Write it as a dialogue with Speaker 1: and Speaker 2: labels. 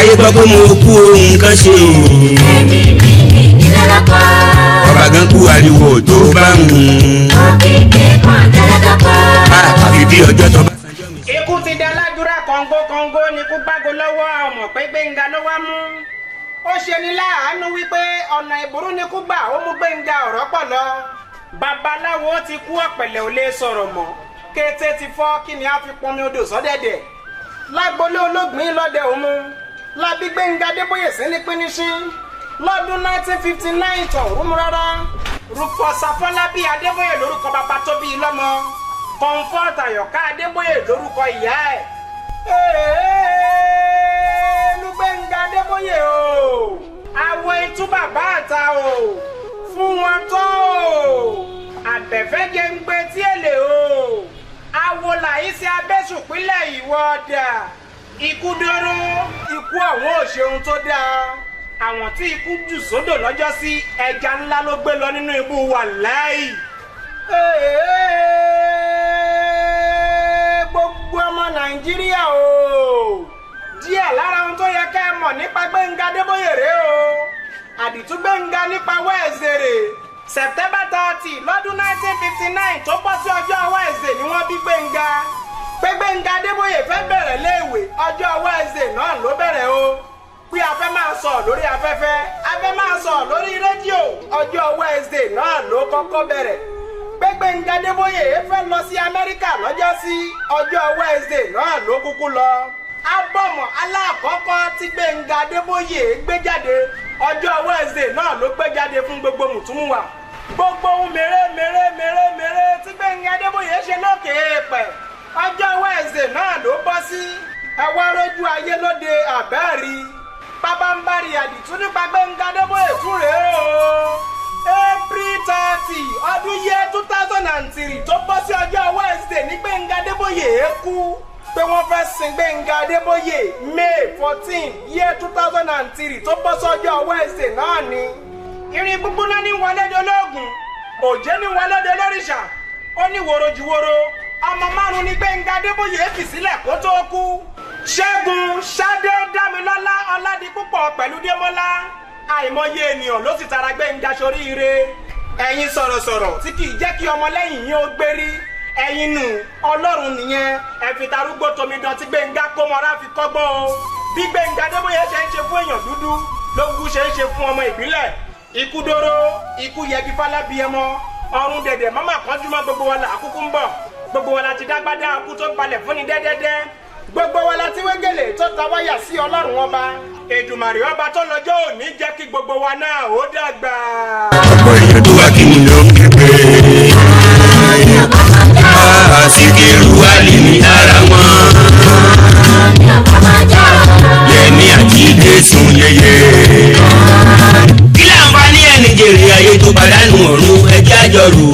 Speaker 1: Káyé gbọ́ pé mo kú ohun kan ṣe o.
Speaker 2: Ẹ̀mí mi ní ilé lọ́kọ́.
Speaker 1: Ọba gan kú ariwo tó bá ń hun.
Speaker 2: Òkìkí kan jẹ́lẹ́dọ́kọ́.
Speaker 1: Àfi bí ọjọ́ tó bá sanjọ́ mi.
Speaker 3: Ikú ti da ládùúrà kọ̀ǹgó kọ̀ǹgó ni kú gbágo lọ́wọ́ ọmọ pé Gbénga ló wá mú. Ó ṣe ni láàánú wípé ọ̀nà ìbúrú ni kú gbà ó mú Gbénga ọ̀rọ̀ pọ̀ lọ. Babaláwo ti kú ọ̀pẹ̀lẹ̀ ò lè sọ̀rọ̀ mọ́. Kété ti fọ́ kí ni a fi pọnmi odò sọ́dẹ̀dẹ̀. Lágbolé olóògbé lọ́dẹ òmu. Lábí Gbénga Adébóyè sí ní píníṣín. Lọ́dún 1959 tọ̀ rúmú rárá. Rufus Afọlábí Adébóyè lórúkọ bàbá tó bí i lọ́mọ. Comfort Àyọ̀ká Adébóyè lórúkọ ìyá ẹ̀. Gbénga Adébóyè o, àwọ̀ itú bàbá àta o, fún wọn tó o, àbẹ̀fẹ́jẹ̀ ń gbé tí èlé o, àwọ̀ làyíṣẹ́ abẹ́sùpínlẹ̀ ìwọ ọ̀dà, ikú dóró, ikú ọ̀hún ò ṣeun tó dáa. Àwọn tí ikú jù sódò lọ́jọ́ sí ẹja ńlá ló gbé lọ nínú ibú wàláì. Gbogbo ọmọ Nàìjíríà o, díẹ̀ lára ohun tó yẹ ká ẹ mọ̀ nípa Gbénga Adébóyè rèé o. Àdìtú Gbénga nípa Wẹ́ẹ̀zẹ̀rẹ̀ September 30 lọ́dún 1959 tó bọ́ sí ọjọ́ Wẹ́ẹ̀zẹ̀ ni wọ́n bí Gbénga. Pé Gbénga Adébóyè fẹ́ bẹ̀rẹ̀ léèwé ọjọ́ Wẹ́ẹ̀zẹ̀ náà ló bẹ̀rẹ̀ o. Pé a fẹ́ máa sọ lórí afẹ́fẹ́, a fẹ́ máa sọ lórí rédíò, ọjọ́ Wẹ́ẹ̀zẹ̀ náà ló kọ́kọ́ bẹ̀rẹ̀. Pé Gbénga Adébóyè fẹ́ lọ sí Amẹ́ríkà lọ́jọ́ sí ọjọ́ Wẹ́ẹ̀zẹ̀ náà ló kúkú lọ. Ábọ̀mù aláàkọ́kọ́ tí Gbénga Adébóyè gbé jáde ọjọ́ Wednesday náà ló gbé jáde fún gbogbo mùtúmùwà. Gbogbo ohun mèrè mèrè mèrè mèrè tí Gbénga Adébóyè ṣe lókè èèpẹ̀ ọjọ́ Wednesday náà ló bọ́ sí. Ẹ wá rójú ayé lóde àbẹ́ẹ̀rí pábánbárì àdìtú nípa Gbénga Adébóyè tún rèé o. April 30 ọdún yẹ 2003 tó bọ́ sí ọjọ́ Wednesday ní Gbénga Adébóyè kú. Pé wọ́n fẹ́ sin Gbénga Adébóyè May 14 year 2003 tó bọ́ sọ́jọ́ Wednesday náà ni. Irin gbígbóná ní wọlé dolóògùn, òjé ní wọlé dolóríṣà, ó ní woro juworo, ọmọ márùn ní Gbénga Adébóyè fi sílẹ̀ kó tó kú. Ṣẹ́gun Ṣadé Dámilọ́lá Ọládipúpọ̀ pẹ̀lú Démọ́lá, àìmọye ènìyàn ló sì tara Gbénga soríire. Ẹ̀yin sọ̀rọ̀sọ̀rọ̀ tí kì í jẹ́ kí ọmọlẹ́yìn yín ó gbérí. Ẹ̀yin nù Ọlọ́run nìyẹn, ẹ fi tarúgbó tomidan tí Gbénga kó mọ́ra fi kọ́gbọ́n o. Bí Gbénga Adébóyè ṣe ń ṣe fún èèyàn dúdú ló kú ṣe ń ṣe fún ọmọ ìbílẹ̀. Ikú dóró, ikú yẹgi fálábíẹmọ, ọrùn dẹ̀dẹ̀ mọ́mà kánjú mọ́ gbogbo wa là kúkú ń bọ̀. Gbogbo wa la ti dágbádá akú tó balẹ̀ fúnni dẹ́dẹ́dẹ́. Gbogbo wa la ti wégele tó ta wáyà sí Ọlọ́run ọba. Èdùmàrè ọba tó lọ́jọ́ òní jẹ́ kí gbogbo wa náà ó dàgbà.
Speaker 1: Ọ̀pọ̀ èèyàn tó wá kí mi ló ń képe. Síkírù Àlìmí ara wọn. Yẹmi Àjídé sùn yeye. Kí láǹfààní ẹni jèrè ayé tó pàdánù ọ̀run ẹjẹ́ àjọrò.